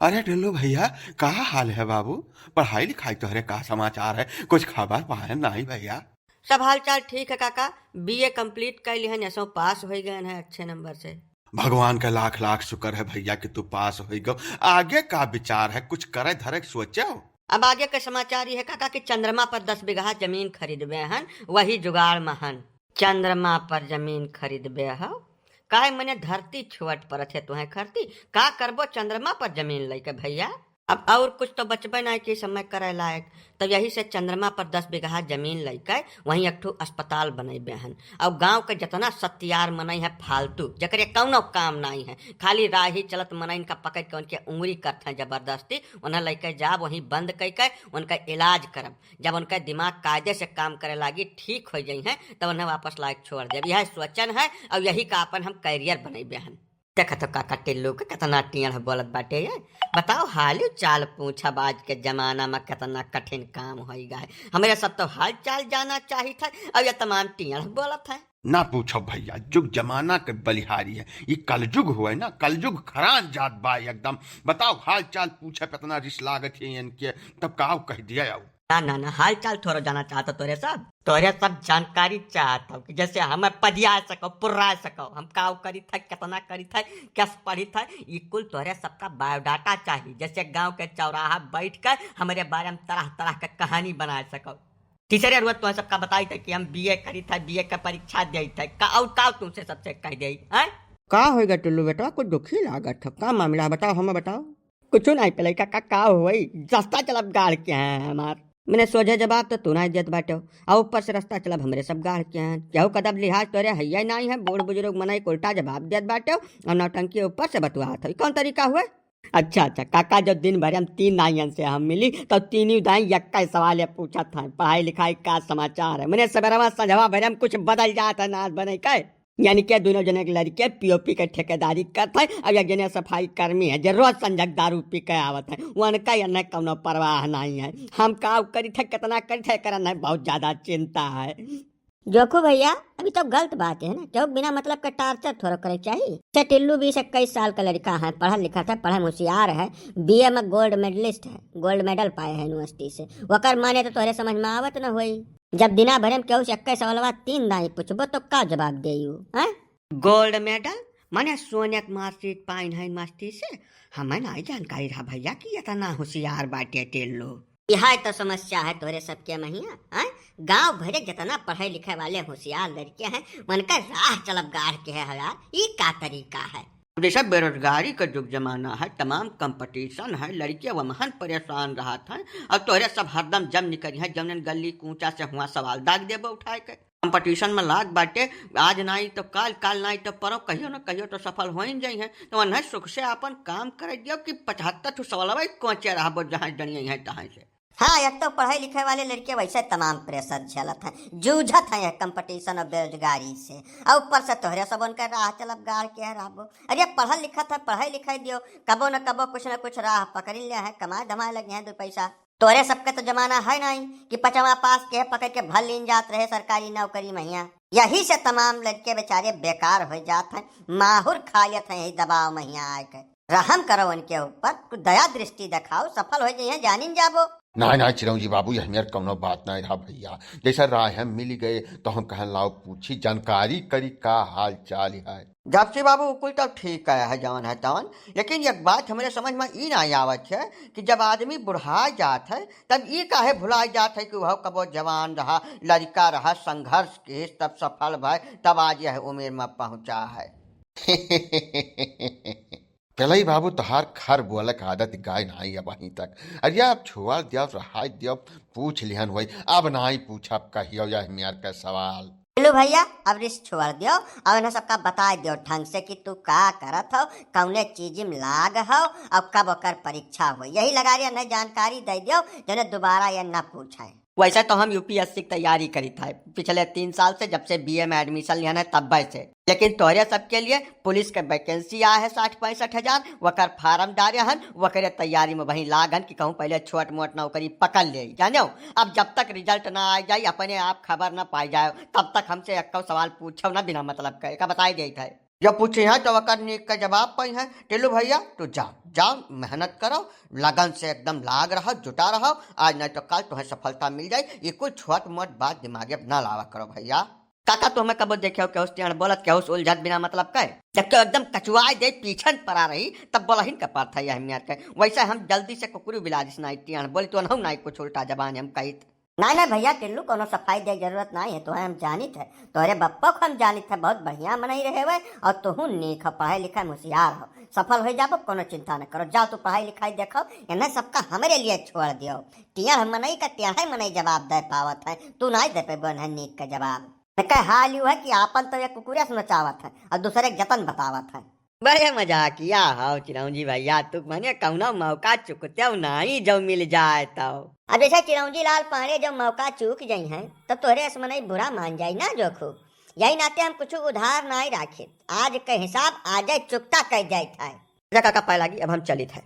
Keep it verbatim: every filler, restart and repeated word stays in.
अरे टिल्लू भैया, का हाल है बाबू? पढ़ाई लिखाई तोहरे का समाचार है? कुछ खबर पाए नाही भैया? सब हाल चाल ठीक है काका, बीए complete कर लिहन, यसों पास हो गए हैं अच्छे नंबर से। भगवान का लाख लाख शुक्र है भैया कि तू पास हो गयो। आगे का विचार है, कुछ करे धरे के सोचे हो? अब आगे का समाचार ये है काका कि चंद्रमा पर दस बीघा जमीन खरीदबे हन, वही जुगाड़ में हन। चंद्रमा पर जमीन खरीदबे हो? काहे मने धरती छोट पड़त है तुहें खरती? का करबो चंद्रमा पर जमीन लइके भैया? अब और कुछ तो बचबे नहीं कि समय करे लायक, तो यही से चंद्रमा पर दस बीघा जमीन लइके वहीं एक ठो अस्पताल बनइबे हन। और गांव के जितना सत्यार मनई है फालतू, जकरे कौनो काम नहीं है, खाली राही चलत मनई इनका पकड़ के उनके उंगली करत हैं जबरदस्ती, उन्हें लइके जाब वहीं बंद कइके उनका इलाज करब। जब उनका दिमाग कायदे से काम करे लागी, ठीक हो जाई हैं, तब उन्हें वापस लायक छोड़ देब। यह सोचन है और यही का अपन हम career बनइबे हन। देखत हो काका टिल्लू के कितना टेढ़ बोलत बाटे ये। बताओ हाल चाल पूछब, आज के जमाना में कितना कठिन काम होई गा है। हमरे सब तो हाल चाल जाना चाहित है, अब ये तमाम टेढ़ बोलत है। ना पूछो भैया, जुग जमाना के बलिहारी है। ये कलजुग हुए ना, कलजुग खरान जात बा एकदम। बताओ हाल चाल पूछे पे इतना रिस लागत है इनके, तब का कह दिया आओ। ना ना ना, हाल चाल थोड़ो जाना चाहत हो तोरे सब, तोरे सब जानकारी चाहत हो कि जैसे हमें पदिया सको, पुर्रा सको, हम का करी था, कितना करी था, कैस पढ़ी था, ये कुल तोरे सबका बायोडाटा चाहिए। जैसे गांव के चौराहा बैठ कर हमरे बारे में तरह तरह के कहानी बना सको। तीसरे रोज तो सबका बताई था कि हम बीए करी था, बीए का परीक्षा दे था, का और का तुमसे सबसे कह दे हैं? का होएगा टुल्लू बेटवा, कुछ दुखी लागत हो, का मामला है बताओ, हमें बताओ। कुछ नहीं पहले का, का, का होई, रास्ता चलब गाड़ के हैं हमार। मैंने सोझे जवाब तो तू नहीं देत बाटे, और ऊपर से रास्ता चलब हमरे सब गाड़ के हैं। केहू कदब लिहाज तोरे हैया नहीं है, बूढ़ बुजुर्ग मनई के उल्टा जवाब देत बाटे और नौटंकी ऊपर से बतुआत है, कौन तरीका हुए? अच्छा अच्छा काका, जब दिन भर हम तीन दाइयन से हम मिली तो तीनों दाई यक्का ही सवाल ये पूछत हैं, पढ़ाई लिखाई का समाचार है? मैंने सवेरवा संझवा भर हम कुछ बदल जात है नाच बने के, यानी कि दोनों जने के लड़के पीओपी के ठेकेदारी करत हैं। अब एक जने सफाई कर्मी है जो रोज संझक दारू पी के आवत है, उनका एन्ने कौनो परवाह नहीं है। हम का करी थे, कितना करी थे, करन है बहुत ज्यादा चिंता है। जोखू भैया, अभी तो गलत बात है ना, क्यों बिना मतलब के टार्चर थोड़ा करे चाहिए। से टिल्लू बीस इक्कीस साल का लड़का है, पढ़ल लिखा था, पढ़े में होशियार है, बीए में गोल्ड मेडलिस्ट है, गोल्ड मेडल पाए है यूनिवर्सिटी से। वकर माने तो तोहरे समझ में आवत न होई। जब दिना भरे में केहू से इक्कीस सवालवा तीन दाई पूछबो तो का जवाब देयू, हैं? गोल्ड मेडल माने सोने के मार्कशीट पाइन है यूनिवर्सिटी से। हमें नाई जानकारी रहा भैया कि इतना होशियार बाटे टिल्लू। यह तो समस्या है तोरे सबके महिया, हैं? गांव भरे जितना पढ़े लिखे वाले होशियार लड़के हैं, उनका राह चलब गाड़ के है यार। ई का तरीका है? अब जैसा बेरोजगारी का जुग जमाना है, तमाम कंपटीशन है, लड़के वमहन परेशान रहत हैं। अब तोहरे सब हरदम जम निकरी हैं, जमनन गली कूचा से हुआ सवाल दाग देबो उठाए के। कंपटीशन में लाग बाटे, आज नाई तो काल, काल नाई तो परो, कहियो न कहियो तो सफल हो ही जाई हैं। तो उन्हें सुख से अपन काम करे दियो कि पचहत्तर ठो सवालवा ही कोचे रहबो जहाँ जनिए हैं तहाँ से। हाँ, एक तो पढ़े लिखे वाले लड़के वैसे तमाम प्रेशर झेलत हैं, जूझत हैं यह कंपटीशन और बेरोजगारी से, और ऊपर से तोहरे सब उनके राह चलब गाड़ के है रहबो। अरे पढ़ल लिखत है, पढ़े लिखे दियो, कबो न कबो कुछ न कुछ राह पकड़ ले है, कमाए धमाए लगे हैं दो पैसा। तोरे सबके तो जमाना है नहीं कि पचवा पास के पकड़ के भर लीन जात रहे सरकारी नौकरी महिया। यही से तमाम लड़के बेचारे बेकार हो जात हैं, माहुर खा लेत हैं यही दबाव महिया आए के। रहम करो उनके ऊपर, कुछ दया दृष्टि दिखाओ, सफल हो जाइए, जानिन जाबो। ना ना चिरौंजी बाबू, यह मेर कौनो बात नहीं रहा भैया। जैसा राय हम मिल गए तो हम कहन लाओ पूछी, जानकारी करी का हाल चाल है। जपसी बाबू, कुल तो ठीक है, है जवन है तवन, लेकिन एक बात हमरे समझ में ई ना आवत है कि जब आदमी बुढ़ा जात है तब ई काहे भुला जात है कि वह कबो जवान रहा, लड़का रहा, संघर्ष किहिस तब सफल भय, तब आज यह उम्र में पहुंचा है। पेलई बाबू, तोहार खर बोलक आदत गाय नाई अब अहीं तक। अरे अब छोड़ दियो, रहाय दियो, पूछ लिहन होई, अब नाई पूछब कहियो यह मेर के सवाल। लो भैया, अब रिस छोड़ दियो और इन्हें सबका बताए दियो ढंग से कि तू का करत हो, कौने चीज में लाग हो और कब ओकर परीक्षा हो। यही लगारी इन्हें जानकारी दे दियो, जने दोबारा ये न पूछे। वैसे तो हम यूपीएससी की तैयारी करी था पिछले तीन साल से, जब से बीए में एडमिशन लिया है तब से, लेकिन तोहरे सबके लिए पुलिस के वैकेंसी आया है साठ पैंसठ हजार, वकर फार्म डारे हन, वकरे तैयारी में वहीं लाग हन कि कहूँ पहले छोट मोट नौकरी पकड़ ले, जाने हो। अब जब तक रिजल्ट ना आ जाए, अपने आप खबर ना पाई जाए, तब तक हमसे एक्को सवाल पूछो ना बिना मतलब के, का बताई देत है। जब पूछिहैं तो ओकर नीक का जवाब पइहैं। टिल्लू भइया, तू जाओ, जाओ, मेहनत करो, लगन से एकदम लाग रहो, जुटा रहो, आज नहीं तो कल तुम्हें सफलता मिल जाई। ये कोई छोट मोट बात दिमागे में ना लावा करो भइया। काका, तुम्हें कबो देखे हो केहू से टेढ़ बोलत, केहू से उलझत बिना मतलब के? जब केहू एकदम कचुआए दे, पीछन परा रही, तब बोलहिन का पड़त है यह मियाँ के। वैसे हम जल्दी से कुकुरी बिलारी से नाई टेढ़ बोली, तो अनहु नाई कुछ उल्टा जबान हम कहित। नाई, नाई भइया टिल्लू, कोनो सफाई दे जरूरत नाई है, तोहे हम जानित है, तोहरे बप्पो को हम जानित है, बहुत बढ़िया मनई रहे हुए, और तुहू नीक हो, पढ़ाई लिखाई में होशियार हो, सफल हो जाबो, कोनो चिंता न करो। जाओ तू पढ़ाई लिखाई देखो, इन्हें सबका हमरे लिए छोड़ दियो। टेढ़ मनई का टेढ़े मनई जवाब दे पावत है, तू नाई दे पेबो इन्हें नीक का जवाब। एकर हाल यू है कि आपन तो ये कुकुरे से नचावत है और दूसरे के जतन बतावत है। बड़े मजाकिया हो चिरौंजी भइया, तू माने कौनो मौका चुकते नाई जो मिल जाए तो। अब जैसे चिरौंजी लाल पांडे जब मौका चूक जइहैं, तब तोहरे असमनई बुरा मान जाई ना जोखू। यही नाते हम कुछ उधार नाई राखे, आज के हिसाब आजे चुकता कइ जाइत है। जा काका, पाए लागी, अब हम चलित है।